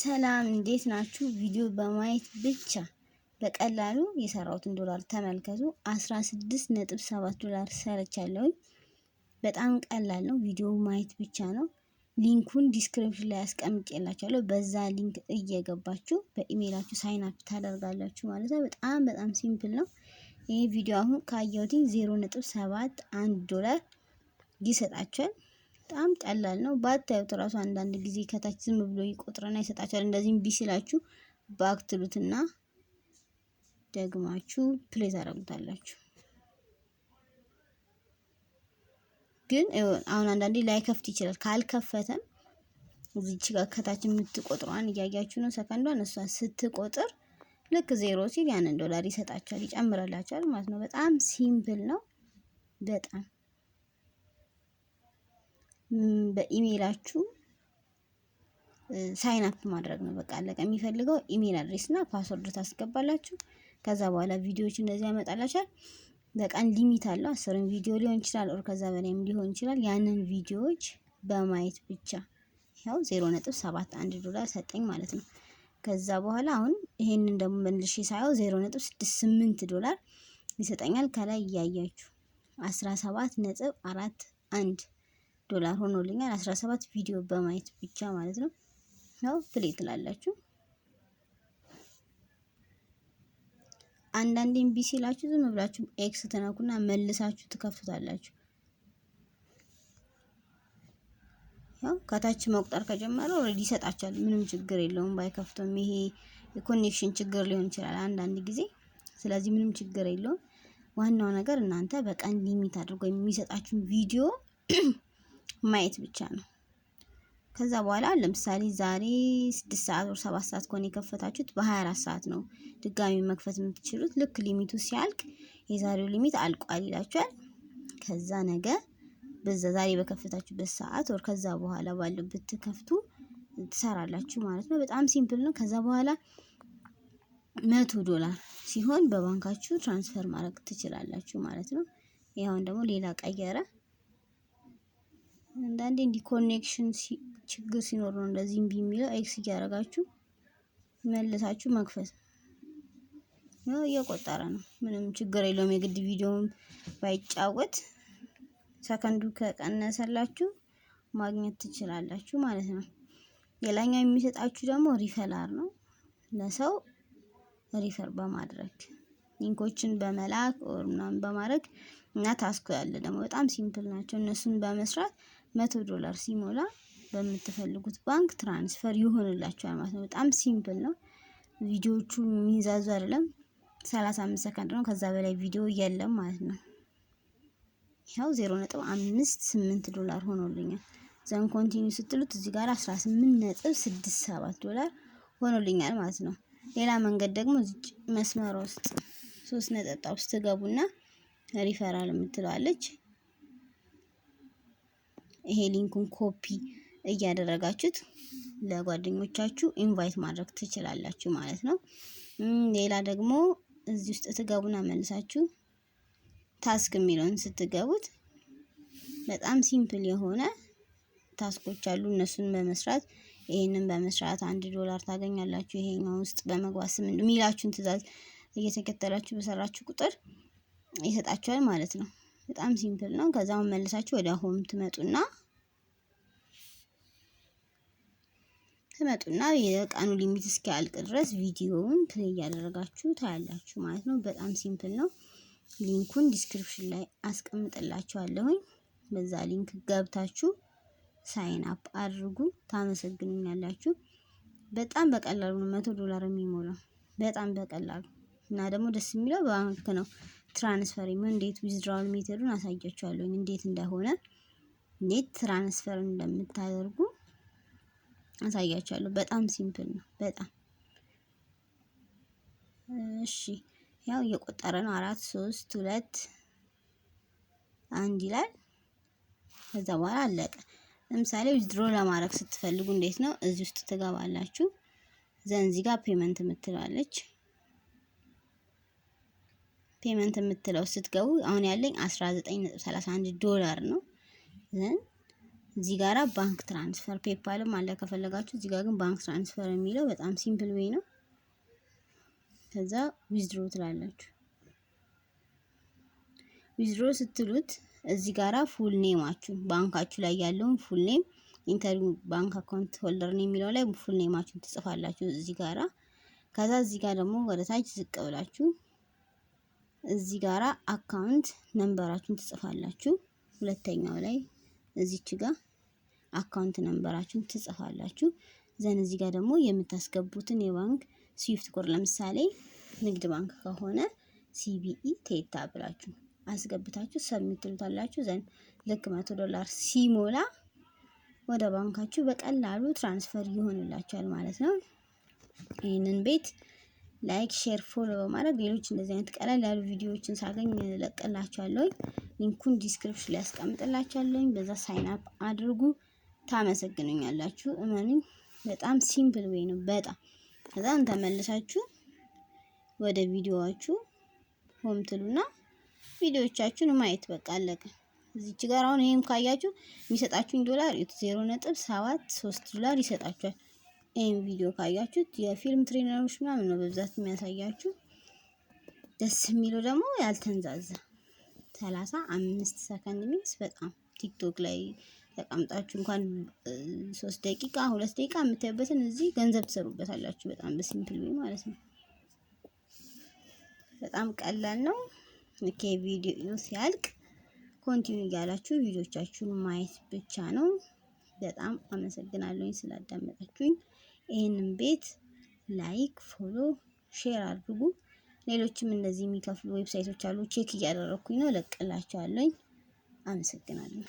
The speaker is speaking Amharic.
ሰላም እንዴት ናችሁ? ቪዲዮ በማየት ብቻ በቀላሉ የሰራሁትን ዶላር ተመልከቱ። 16.7 ዶላር ሰርቻለሁኝ። በጣም ቀላል ነው። ቪዲዮ ማየት ብቻ ነው። Link ኡን description ላይ አስቀምጬላችኋለሁ። በዛ link እየገባችሁ በኢሜይላችሁ sign up ታደርጋላችሁ ማለት ነው። በጣም በጣም simple ነው። ይሄ ቪዲዮ አሁን ካየሁትኝ 0.71 ዶላር ይሰጣችኋል። በጣም ቀላል ነው። ባታዩት እራሱ አንዳንድ ጊዜ ከታች ዝም ብሎ ይቆጥርና ይሰጣችኋል። እንደዚህም እምቢ ሲላችሁ back ትሉትና ደግማችሁ play ታደርጉታላችሁ። ግን አሁን አንዳንዴ ላይከፍት ይችላል። ካልከፈተም እዚች ጋር ከታች የምትቆጥሯን እያያችሁ ነው፣ ሰከንዷን። እሷ ስትቆጥር ልክ ዜሮ ሲል ያንን ዶላር ይሰጣችኋል፣ ይጨምርላችኋል ማለት ነው። በጣም simple ነው። በጣም በኢሜይላችሁ sign up ማድረግ ነው። በቃ አለቀ። የሚፈልገው email address እና password ታስገባላችሁ። ከዛ በኋላ ቪዲዮዎች እንደዚህ ያመጣላችኋል። በቀን limit አለው። 10ም ቪዲዮ ሊሆን ይችላል or ከዛ በላይም ሊሆን ይችላል። ያንን ቪዲዮዎች በማየት ብቻ ያው 0.71 ዶላር ሰጠኝ ማለት ነው። ከዛ በኋላ አሁን ይሄንን ደግሞ መልሼ ሳየው 0.68 ዶላር ይሰጠኛል። ከላይ እያያችሁ 17.41 ዶላር ሆኖልኛል። 17 ቪዲዮ በማየት ብቻ ማለት ነው። ያው play ትላላችሁ። አንዳንዴ እምቢ ሲላችሁ ዝም ብላችሁ X ትነኩና መልሳችሁ ትከፍቱታላችሁ። ያው ከታች መቁጠር ከጀመረ already ይሰጣችኋል። ምንም ችግር የለውም። ባይከፍተውም ይሄ የ connection ችግር ሊሆን ይችላል አንዳንድ ጊዜ። ስለዚህ ምንም ችግር የለውም። ዋናው ነገር እናንተ በቀን limit አድርጎ የሚሰጣችሁን ቪዲዮ ማየት ብቻ ነው። ከዛ በኋላ ለምሳሌ ዛሬ 6 ሰዓት ወይ 7 ሰዓት ከሆነ የከፈታችሁት በ24 ሰዓት ነው ድጋሚ መክፈት የምትችሉት። ልክ limit ኡ ሲያልቅ የዛሬው limit አልቋል ይላችኋል። ከዛ ነገ በዛ ዛሬ በከፈታችሁበት ሰዓት ወር ከዛ በኋላ ባለው ብትከፍቱ ትሰራላችሁ ማለት ነው። በጣም simple ነው። ከዛ በኋላ 100 ዶላር ሲሆን በባንካችሁ transfer ማድረግ ትችላላችሁ ማለት ነው። ይሄውን ደግሞ ሌላ ቀየረ። አንዳንዴ እንዲህ connection ችግር ሲኖር ነው እንደዚህ እምቢ የሚለው። X እያደረጋችሁ መልሳችሁ መክፈት ነው። እየቆጠረ ነው። ምንም ችግር የለውም። የግድ ቪዲዮውን ባይጫወት ሰከንዱ ከቀነሰላችሁ ማግኘት ትችላላችሁ ማለት ነው። ሌላኛው የሚሰጣችሁ ደግሞ ሪፈራል ነው። ለሰው refer በማድረግ link ኦችን በመላክ or ምናምን በማድረግ እና task ኡ ያለ ደግሞ በጣም simple ናቸው። እነሱን በመስራት 100 ዶላር ሲሞላ በምትፈልጉት ባንክ transfer ይሆንላችኋል ማለት ነው። በጣም simple ነው። ቪዲዮዎቹ የሚንዛዙ አይደለም። 35 ሰከንድ ነው። ከዛ በላይ ቪዲዮ የለም ማለት ነው። ያው 0.58 ዶላር ሆኖልኛል። Then continue ስትሉት እዚህ ጋር 18.67 ዶላር ሆኖልኛል ማለት ነው። ሌላ መንገድ ደግሞ እዚህ መስመር ውስጥ ሶስት ነጠብጣብ ውስጥ ትገቡና ሪፈራል የምትለዋለች ይሄ link ኡን copy እያደረጋችሁት ለጓደኞቻችሁ invite ማድረግ ትችላላችሁ ማለት ነው። ሌላ ደግሞ እዚህ ውስጥ ትገቡና መልሳችሁ task የሚለውን ስትገቡት በጣም simple የሆነ task ኦች አሉ። እነሱን በመስራት ይሄንን በመስራት 1 ዶላር ታገኛላችሁ። ይሄኛው ውስጥ በመግባት ስም የሚላችሁን ትዕዛዝ እየተከተላችሁ በሰራችሁ ቁጥር ይሰጣችኋል ማለት ነው። በጣም simple ነው። ከዛም መልሳችሁ ወደ home ትመጡና የቀኑ limit እስኪያልቅ ድረስ ቪዲዮውን play እያደረጋችሁ ታያላችሁ ማለት ነው። በጣም simple ነው። Link ኡን description ላይ አስቀምጥላችኋለሁኝ። በዛ link ገብታችሁ sign up አድርጉ። ታመሰግኑኛላችሁ። በጣም በቀላሉ ነው 100 ዶላር የሚሞላው፣ በጣም በቀላሉ። እና ደግሞ ደስ የሚለው ባንክ ነው transfer የሚሆን። እንዴት withdrawal method ኡን አሳያችኋለሁ፣ እንዴት እንደሆነ፣ እንዴት transfer እንደምታደርጉ አሳያችኋለሁ። በጣም simple ነው። በጣም እሺ። ያው እየቆጠረ ነው። 4 3 2 1 ይላል። ከዛ በኋላ አለቀ። ለምሳሌ withdraw ለማድረግ ስትፈልጉ እንዴት ነው? እዚህ ውስጥ ትገባላችሁ። Then እዚህ ጋር payment የምትለዋለች። Payment የምትለው ስትገቡ አሁን ያለኝ 19.31 ዶላር ነው። Then እዚህ ጋራ bank transfer፣ PayPal ም አለ ከፈለጋችሁ። እዚህ ጋር ግን bank transfer የሚለው በጣም simple way ነው። ከዛ withdraw ትላላችሁ። Withdraw ስትሉት እዚህ ጋራ full name ኣችሁ፣ ባንካችሁ ላይ ያለውን full name፣ enter bank account holder ነው የሚለው ላይ full name ኣችሁን ትጽፋላችሁ እዚህ ጋራ። ከዛ እዚህ ጋር ደግሞ ወደ ታች ዝቅ ብላችሁ እዚህ ጋራ account number ኣችሁን ትጽፋላችሁ። ሁለተኛው ላይ እዚች ጋር account number ኣችሁን ትጽፋላችሁ። Then እዚህ ጋር ደግሞ የምታስገቡትን የባንክ SWIFT code፣ ለምሳሌ ንግድ ባንክ ከሆነ CBE ቴታ ብላችሁ አስገብታችሁ submit ትሉታላችሁ። Then ልክ 100 ዶላር ሲሞላ ወደ ባንካችሁ በቀላሉ transfer ይሆንላችኋል ማለት ነው። ይህንን ቤት like፣ share፣ follow በማድረግ ሌሎች እንደዚህ አይነት ቀለል ያሉ ቪዲዮዎችን ሳገኝ እለቅላችኋለሁ። Link ኡን description ላይ አስቀምጥላችኋለሁ። በዛ sign up አድርጉ። ታመሰግኑኛላችሁ። እመኑኝ፣ በጣም simple way ነው። በጣም። ከዛም ተመልሳችሁ ወደ ቪዲዮዋችሁ home ትሉና ቪዲዮዎቻችሁን ማየት፣ በቃ አለቀ። እዚች ጋር አሁን ይሄም ካያችሁ የሚሰጣችሁን ዶላር 0.73 ዶላር ይሰጣችኋል። ይሄን ቪዲዮ ካያችሁት የፊልም trailer ኦች ምናምን ነው በብዛት የሚያሳያችሁ። ደስ የሚለው ደግሞ ያልተንዛዛ 35 ሰከንድ means በጣም ቲክቶክ ላይ ተቀምጣችሁ እንኳን 3 ደቂቃ፣ 2 ደቂቃ የምታዩበትን እዚህ ገንዘብ ትሰሩበታላችሁ። በጣም በ simple way ማለት ነው። በጣም ቀላል ነው። Okay፣ ቪዲዮ ሲያልቅ continue እያላችሁ ቪዲዮቻችሁን ማየት ብቻ ነው። በጣም አመሰግናለሁኝ ስላዳመጣችሁኝ። ይህንን ቤት like፣ follow፣ share አድርጉ። ሌሎችም እንደዚህ የሚከፍሉ website ኦች አሉ። Check እያደረኩኝ ነው፣ እለቅላችኋለሁኝ። አመሰግናለሁ።